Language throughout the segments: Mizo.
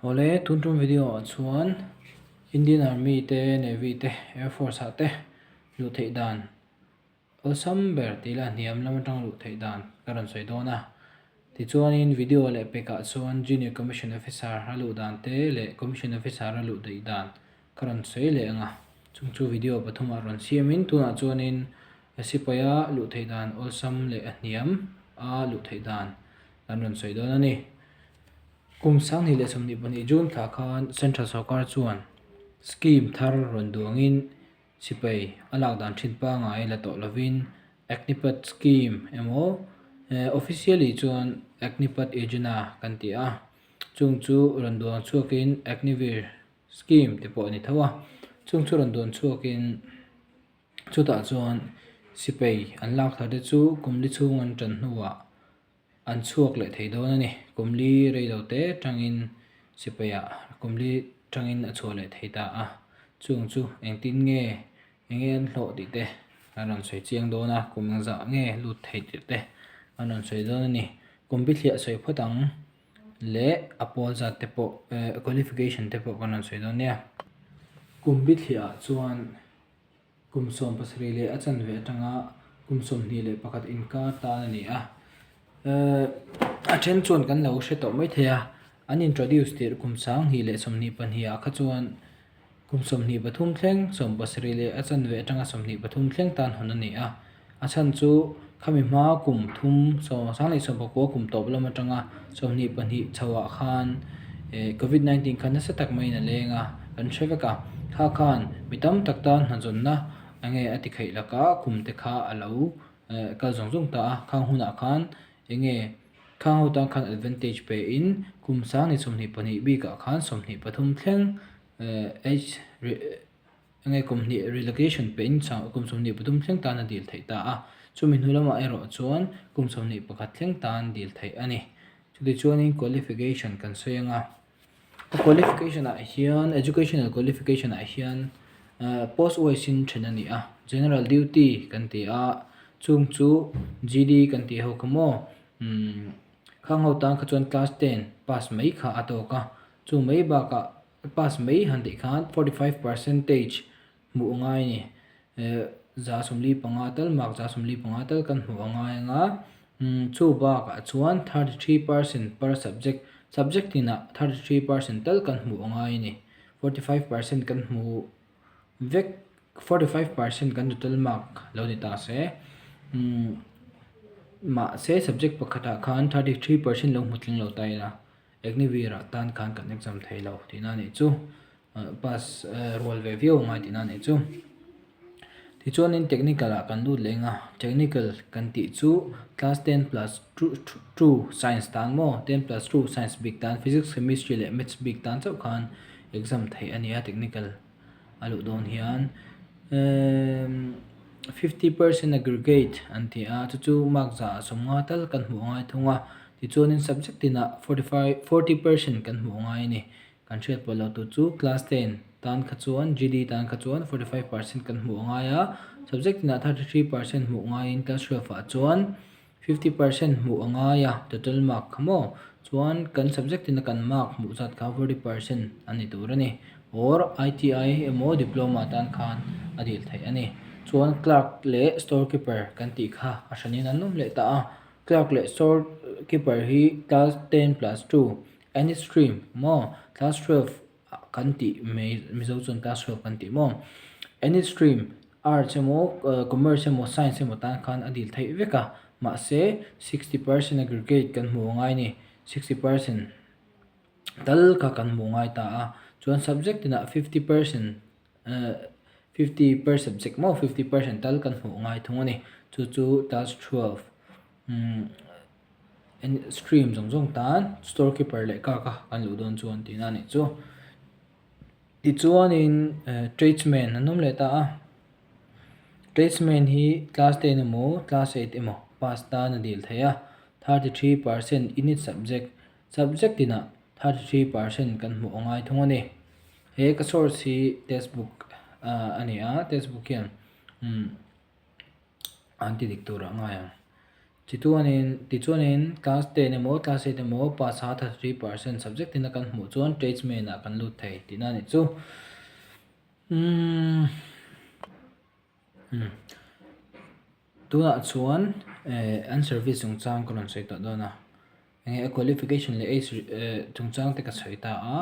Awle, tun tum video ah chuan Indian Army te, Navy te, Air Force ah te luh theih dan awlsam ber tih lah hniam lam atang luh theih dan ka rawn sawi dawn a. Tichuanin video leh pekah chuan Junior Commission Officer a luh dan te leh Commission Officer a luh daih dan ka rawn sawi leh ang a. Chung chu video pathumah rawn siamin tunah chuanin sipaia luh theih dan awlsam leh a hniam a luh theih dan kan rawn sawi dawn a ni. Kum 2022 June thla khan Central Sawrkar chuan scheme thar rawn duangin sipai a lak dan thin pangngai la tawh lovin Agnipath scheme emaw officially chuan Agnipath Yojana kan ti a, chung chu rawn duang chhuakin Agniveer scheme te pawh a ni tho a, chung chu rawn duan chhuakin chutah chuan sipai an lak thar te chu kum li chhung an tan hnuah An chhuak leh thei dawn a ni. Kum li rei lo te tangin sipaiah kum li tangin a chhuah leh thei ta a. Chung chu engtin nge eng nge an hlawh tih te an rawn sawi chiang dawn a, kum engzah nge lut thei tih te an rawn sawi dawn a ni. Kum bithliah sawi phawt ang leh a pawl zat te pawh eh qualification te pawh kan rawn sawi dawn nia. Kum bithliah ah chuan. Kum 17 leh a chanve atanga kum 21 inkar tan a ni a. A then chuan kan lo hre tawh mai thei a, an introduce tirh kum 2022 ah kha chuan kum 23 thleng 17 leh a chanve atanga 23 thleng tan hawn a ni a. A chhan chu khami hma kum thum 2019 kum tawp lam atanga 22 chho ah khan covid 19 kha nasa tak maiin a leng a, kan hre vek a. Kha khan mi tam tak tan hnazawnna enge a ti kheih laka kum te kha a lo kal zawng zawng ta a. Khang hunah khan enge khang ho tan khan advantage pe in kum 2022 bikah khan 23 thleng age Enge kum hnih relocation pehin kum 23 thleng tan a dil theih ta a, chumi hnu lamah erawh chuan kum 21 thleng tan dil theih a ni. Chutichuanin qualification kan sawi ang a, a qualification ah hian educational qualification ah hian post wise in then a ni a, general duty kan ti a, chung chu GD kan tih ho kha maw umm khang ho tan kha chuan class ten pass mai kha a tawk a, chu mai bakah Pass mai han tih khan 45 percentage hmuh a ngai a ni. 45 tal mark 45 tal kan hmuh a ngai ang a, chu bakah chuan 33% per subject, subject tinah 33% tal kan hmuh a ngai a ni. 45% kan hmu vek, 45% kan total mark lo ni ta se, mahse subject pakhatah khan 33% lo hmu tling lo ta ila. Agniveer ah tan khan kan exam thei lo tihna a nih chu. Pass rual ve viau a ngai tihna a nih chu. Tichuanin technical ah kan lut leh eng a, technical kan tih chu class ten plus two science tan maw ten plus two science bik tan physics chemistry leh maths bik tan chauh khan exam theih a ni a technical. a luh dawn hian emm 50% aggregate an ti a chu chu mark zah 50 tal kan hmuh a ngai thung a tichuanin subject tinah 45 40% kan hmuh a ngai a ni kan hriat pawh loh tur chu class 10 tan kha chuan GD tan kha chuan 45% kan hmuh a ngai a subject tinah 33% hmuh ngaiin class 12 ah chuan. 50% hmuh a ngai a, total mark kha maw? Chuan kan subject ina kan mark hmuh zat kha 40% a ni tur a ni. Or ITI emaw diploma tan khan a dil theih a ni. Chuan clerk leh store keeper kan tih kha a hranin an awm leh ta a. Clerk leh store keeper hi class 10 plus 2 any stream maw class 12 kan tih mai Mizo chuan class 12 kan tih maw? Any stream Arts emaw Commerce emaw Science emaw tan khan a dil theih vek a, mahse 60% aggregate kan hmuh a ngai a ni, 60% tal kha kan hmuh a ngai ta a, chuan subject tinah 50% 50 per subject maw 50% tal kan hmuh a ngai thung a ni, chu chu class 12 stream zawng zawng tan store keeper leh clerk a kan luh dawn chuan tihna a nih chu. Tichuanin tradesman an awm leh ta a, tradesman hi class 10 emaw class 8 emaw pass tan a dil theih a, 33% in each subject, subject tinah 33% kan hmuh a ngai thung a ni. He ka source hi textbook a ni a, textbook hian an ti dik turah a ngai ang. Chituanin, tichuanin class 10 emaw class 8 emaw pass a 33% subject ina kan hmuh chuan tradesman ah kan lut thei tihna a nih chu. Umm tunah chuan eh an service chungchang ka rawn sawi tawh dawn a, enge a qualification leh age eh chungchang te ka sawi ta a,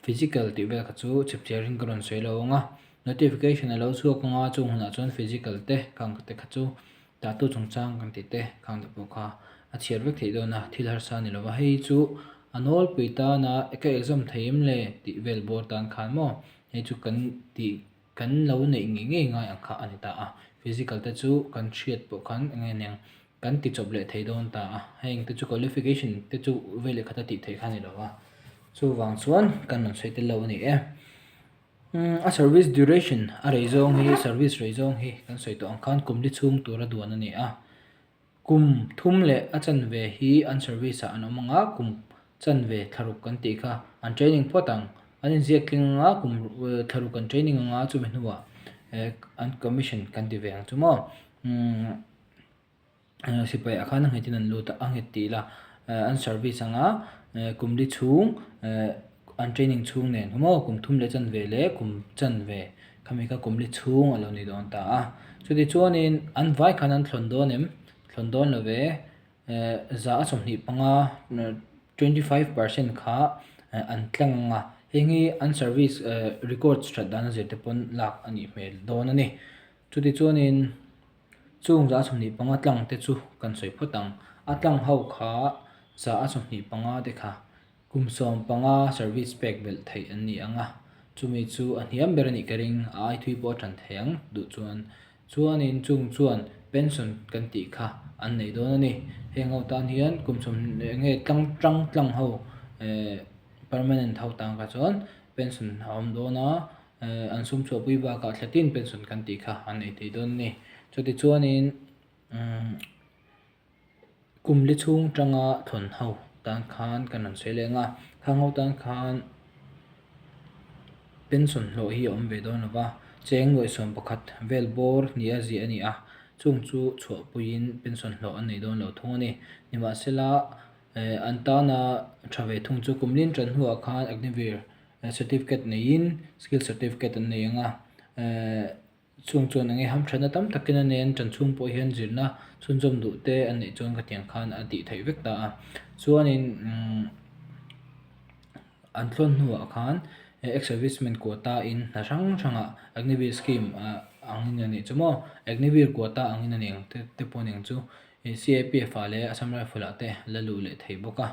physical tih vel kha chu chhipchiarin ka rawn sawi lo ang a, notification a lo chhuak ang a chung hunah chuan physical te khang te kha chu Tatu chungchang kan tih te khang te pawh kha a chhiar vek theih dawn a, thil harsa a ni lo va, hei chu a nawlpui tana ka exam thei em le tih vel bawr tan khan maw hei chu kan tih kan lo neih ngei ngei ngai ang kha a ni ta a, physical te chu kan hriat pawh khan eng nge niang kan ti chawp leh thei dawn ta a, heng te chu qualification te chu veleh khata tih theih kha a ni lo va, chuvang chuan kan rawn sawi tel lo a ni e. A service duration a rei zawng hi service rei zawng hi kan sawi tawh ang khan kum li chhung tura duan a ni a. Kum thum leh a chanve hi an service ah an awm ang a, kum chanve thlaruk kan tih kha an training phawt ang. An inziak tling ang a, kum thlaruk an training ang a chumi hnuah an commission kan ti ve ang chu maw. Sipai ah khan a nghet in an lut a, a nghet tih ila an service anga kum li chhung an training chhung nen maw kum thum leh chanve leh kum chanve khami kha kum li chhung a lo ni dawn ta a. Chuti chuanin an vai khan an thlawn dawn em? Thlawn dawn lo ve 25% 25% kha an tlang ang a, heng hi an service records that dan a zir te pawn lak a nih hmel dawn a ni. Chuti chuanin. Chung 25 tlang te chu kan sawi phawt ang. A tlang ho kha 25 te kha kum 15 service pek belh theih an ni ang a, chumi chu a hniam ber a nih ka ring, a ai thui pawh a tan thei ang duh chuan. Chuanin chung chuan pension kan tih kha an nei dawn a ni. Heng ho tan hian kum sawm enge tlang tang tlang ho eh permanent ho tan kha chuan pension a awm dawn a. An sum chhuahpui bakah thlatin pension kan tih kha an ei thei dawn a ni. Chutichuanin kum li chhung tanga thawn ho tan khan kan rawn sawi leh ang a, khang ho tan khan pension hlawh hi a awm ve dawn lo va, cheng nuaih 11 vel bawr nia ziah a ni a, chung chu chhuahpuiin pension hlawh an nei dawn lo thung a ni. Nimahsela an tana tha ve thung chu kum lin tan hnuah khan Agniveer Certificate neiin skill certificate an nei ang a, chung chuan enge hamthatna tam takin a nei an tan chhung pawh hian zirna chhunzawm duh te an neih chuan khatiang khan a tih theih vek ta a. Chuanin an thlawn hnuah khan ex servicemen quota in hna hrang hrangah Agniveer scheme angin a nih chu maw Agniveer quota angin a ni ang te pawh a ni ang chu CAPF ah leh Assam Rifle ah te la luh leh thei bawk a.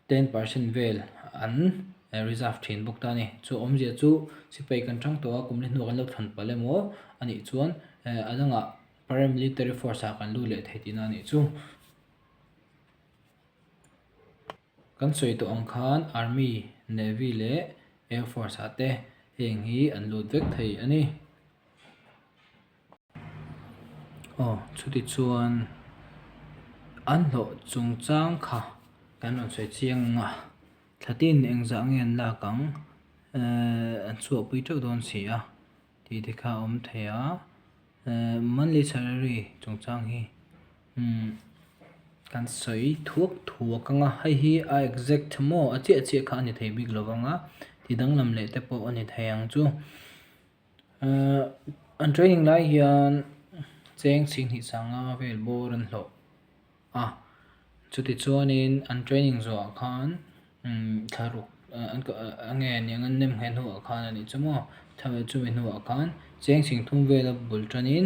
10% vel an reserve thin bawk ta a ni. Chu awmzia chu sipai kan chang tawh a, kum li hnuah kan lo thlan palh emaw a nih chuan a dangah paramilitary force ah kan lut leh thei tihna a nih chu. Kan sawi tawh ang khan Army, Navy leh Air Force ah te heng hi an lut vek thei a ni. Aw chuti chuan an hlawh chungchang kha kan rawn sawi chiang ang a, thlatin engzah nge an lak ang ehh an chhuahpui teuh dawn si a tih te kha a awm thei a, ehh monthly salary chungchang hi umm kan sawi thuak thuak ang a, hei hi a exact maw a chiah chiah kha a ni thei bik lo vang a, ti danglam leh te pawh a ni thei ang chu. An training lai hian cheng 20 sanga vel bawr an hlawh a, chuti chuanin an training zawhah khan thlaruk a nge aniang an nem ngheh hnuah khan a nih chu maw chumi hnuah khan cheng 30 vela bul tanin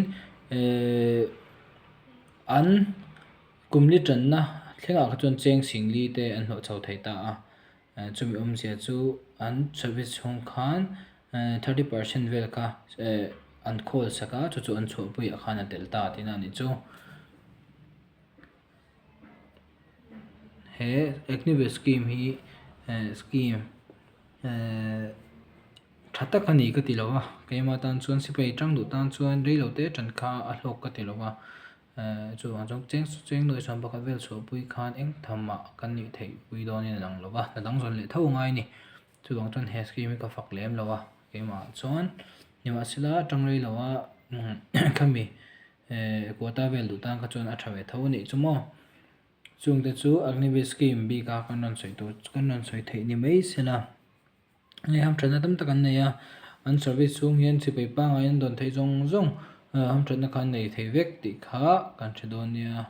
an kum li tanna thlengah kha chuan cheng 40 te an hlawh chho thei ta a. Chumi awmzia chu an service chhung khan 30% vel kha an khawl sak a, chu chu an chhuahpuiah khan a tel ta tihna a nih chu. He Agniveer scheme hi scheme tha tak a ni ka ti lo a, keimah tan chuan sipai tang duh tan chuan rei lo te tan kha a hlawk ka ti lo a. Chuvang chuan cheng cheng nuai 11 vel chhuahpui khan eng thamah kan nih theih pui dawnin a lang lo va, hna dang zawn leh tho a ngai a ni. Chuvang chuan he scheme hi ka fak lem lo a, keimah chuan nimahsela tang rei lo a khami quota vel duh tan kha chuan a tha ve tho a nih chu maw. Chungte chu Agniveer scheme bika kan rawn sawi tur kan rawn sawi theih ni mai sela. Hei hamthatna tam tak an nei a, an service chhung hian sipai pangngai an dawn theih zawng zawng hamthatna kha an nei thei vek tih kha kan hre dawn nia.